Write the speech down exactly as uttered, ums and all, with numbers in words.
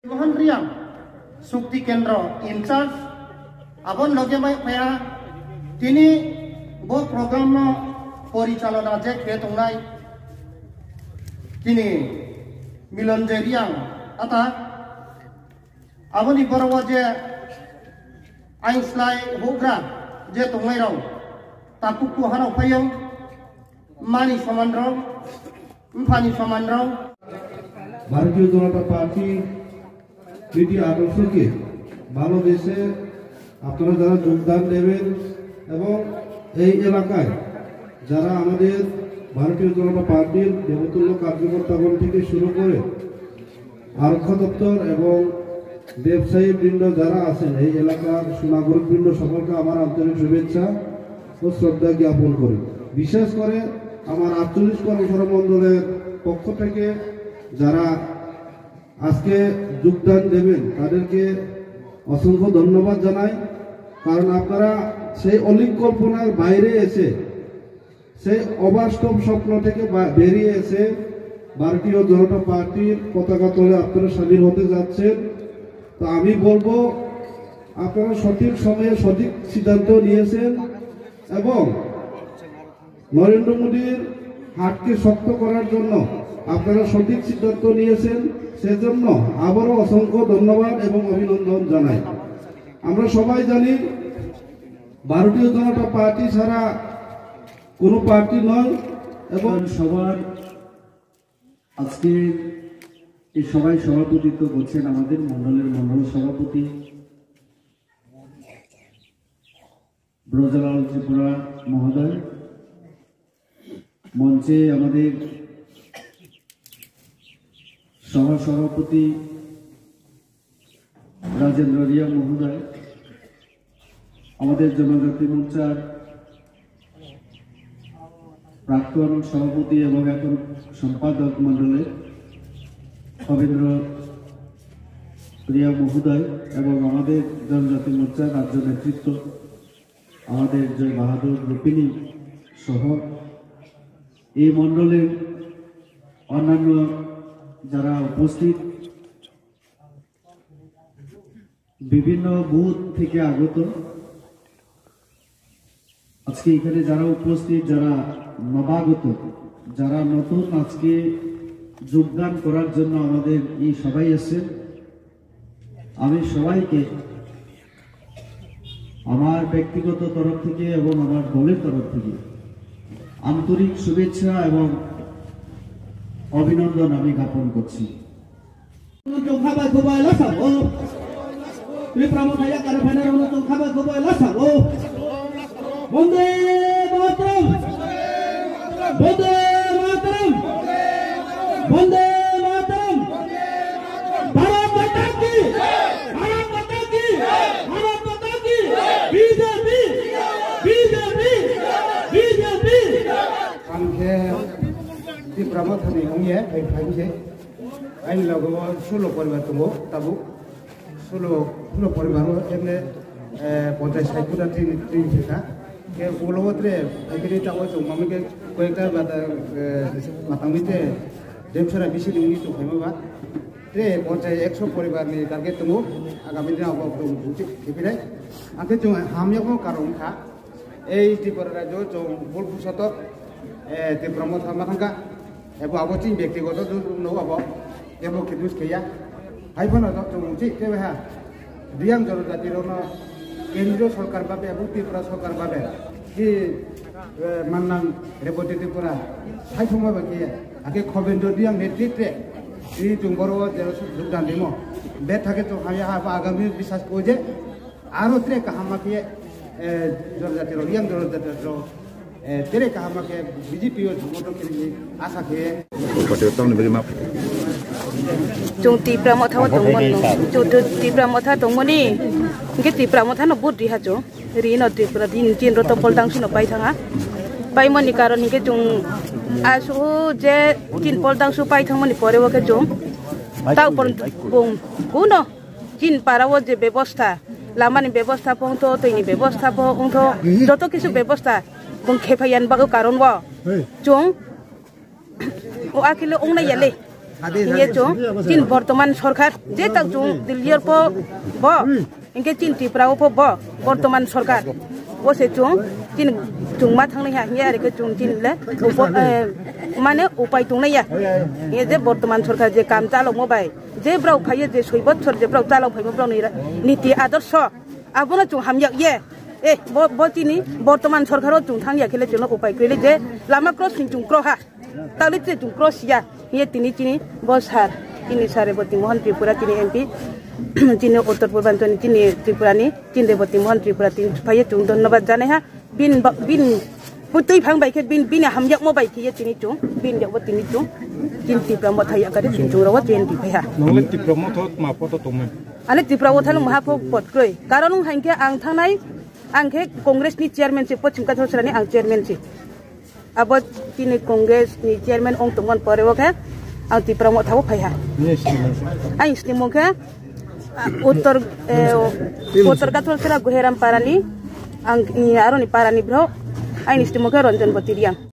Mohan Riang, Shukti Kendra in charge, abon loge mai phaya, tini bo program no porichalona je khe tongnai, tini Milon Riang, ata aboni borowo je aingslai hugra je tongnai rok, takuk kuhano phayung, mani soman rok, mphani soman rok, ভারতীয় জনতা পার্টি নীতি আদর্শকে ভালোবেসে আপনারা যারা যোগদান দেবেন এবং এই এলাকায় যারা আমাদের ভারতীয় জনতা পার্টির দেবতুল্য কার্যকর্তাগণ থেকে শুরু করে আরক্ষা দপ্তর এবং ব্যবসায়ী বৃন্দ যারা আছেন, এই এলাকার সুনাগরিক বৃন্দ সকলকে আমার আন্তরিক শুভেচ্ছা ও শ্রদ্ধা জ্ঞাপন করি। বিশেষ করে আমার আটচল্লিশ কর্মসভা মণ্ডলের পক্ষ থেকে যারা আজকে যোগদান দেবেন, তাদেরকে অসংখ্য ধন্যবাদ জানাই। কারণ আপনারা সেই অলিক কল্পনার বাইরে এসে, সেই অবাস্তব স্বপ্ন থেকে বা-, বেরিয়ে এসে ভারতীয় জনতা পার্টির পতাকা তলে আপনারা সামিল হতে যাচ্ছেন। তো আমি বলবো, আপনারা সঠিক সময়ে সঠিক সিদ্ধান্ত নিয়েছেন এবং নরেন্দ্র মোদীর হাতকে শক্ত করার জন্য আপনারা সঠিক সিদ্ধান্ত নিয়েছেন, সেজন্য আবারও অসংখ্য ধন্যবাদ এবং অভিনন্দন জানাই। আমরা সবাই জানি, ভারতীয় জনতা পার্টি ছাড়া কোনো পার্টি নয় এবং সভার আজকে এই সভায় সভাপতিত্ব করছেন আমাদের মণ্ডলের মণ্ডল সভাপতি ব্রজলাল ত্রিপুরা মহোদয়। মঞ্চে আমাদের সহ সভাপতি রাজেন্দ্র রিয়া মহোদয়, আমাদের জনজাতি মোর্চার প্রাক্তন সভাপতি এবং এখন সম্পাদক মণ্ডলের খবীন্দ্র রিয়া মহোদয় এবং আমাদের জনজাতি মোর্চার রাজ্য নেতৃত্ব, আমাদের জয় বাহাদুর রুপিনী সহ এই মণ্ডলের অন্যান্য যারা উপস্থিত, বিভিন্ন বুথ থেকে আগত, আজকে এখানে যারা উপস্থিত, যারা নবাগত, যারা নতুন আজকে যোগদান করার জন্য আমাদের এই সভায় এসেছেন, আমি সবাইকে আমার ব্যক্তিগত তরফ থেকে এবং আমার দলের তরফ থেকে আন্তরিক শুভেচ্ছা এবং অভিনন্দন আমি জ্ঞাপন করছি। Chwng kha bai khubai lasa o. Tripura Motha yakar phaina rokno chwng kha bai khubai lasa o. Bande Mataram! Bande Mataram! Bande Mataram! Bharat Mata ki! Bharat Mata ki! Bharat Mata ki! B J P! B J P! B J P! Ang khe Tipra Mothani wngya, hai phaikhe. Aini logo o sulo poribar tongo, tabuk. Sulo, sulo poribar o emne, eh, ponchas sait kuda tini, tini theka. Khe ulo o tre, ekri ta o chwng mami khe koyekta bata, eh, matangni te, demsora bisi ni wngwi tong phaima ba. Tre ponchas ekso poribar ni target tongo, agami dino bo tong, tong, thipinai. Angkhe chwng hamya bo karon kha. Ei Tripura rajyo chwng bul pusato, eh, Tipra Motha ma thangkha. Ebo abo chini byaktigoto no abo, ebo khe dus kheya. Hai phano to chwng chi khe ha. Riyang joro jati rokno kendriyo sorkar babe ebo Tripura sorkar babe ki, eh, mannang Reboti Tripura. Hai phano ba khe, ake Khobendra Riyang netritre. Ni chwng boro jero jogdan dimo. Be thake chwng haya ha ba agami biswas ko je. Aro tere kaham ma khe, eh, jora jati rok, yang jora jati rok, eh, tere kaham ma khe B J P o jumbo to kiri asa khe. Chwng Tipra Motha o tongmani, chwng Tipra Motha tongmani, hingke Tipra Motha no vote riha chwng, rino Tripura din, din ro to poldang sino pai thanga, paimani karon hingke chwng asu je din poldang su pai thangmani pore o khe chwng tau pon bung kuno. Chin para o je bebosta, lamani bebosta pho wngtho, twini bebosta pho wngtho, joto kisu bebosta. Bung khe phaiya ni bagwi karon bo. Chwng o akhilo wngnai ya le. Hiye chwng chini bortoman sorkar je tak chwng Delhi o pho bo, hinkhe chini Tripura o pho bo bortoman sorkar. O se chwng chini chwng ma thangnai ha hiye, are khe chwng chini le upo-, eh, mane upai tongnai ya. Hiye je bortoman sorkar je kam chalokmo bai, je brao phaiye je soi bochor je brao chalok phaimo brao ni ra-, niti adorsho. Abono chwng hamyak ye. Eh, bo, bo chini bortoman sorkar o chwng thang ya khe le chwngno upai kwrwi le je lama crossing chwng kro ha. Tawle chwng cross ya. Ye tini chini bo sir, chini sir Reboti Mohan Tripura chini M P, chini Uttor Purbanchal ni chini Tripura ni chini Reboti Mohan Tripura tini phaiye chwng dhonnobad janai ha. Bin ba, bin putui phang bai khe bin, bini hamyakmo bai khe ye tini chwng, bin yakbo tini chwng, chini Tipra Motha yakari chini chwng rogo chini phai ha. Nongle Tipra Motha ma poto tongmani? Ani Tipra Motha no maha pho pot kroi. Karon wng hai khe ang thangnai, ang khe Congress ni chairman se, Pochim Kathar Sera ni ang chairman se. Abo tini Congress ni chairman ong tongmani pore o khe ang Tipra Motha o phai ha. Nini sinimung? Ang sinimung khe, ah, Uttor, eh, Uttor Kathar Sera Guheram Parani, ang, i, aroni Parani bro, ang sinimung khe Ranjan Boti Riang.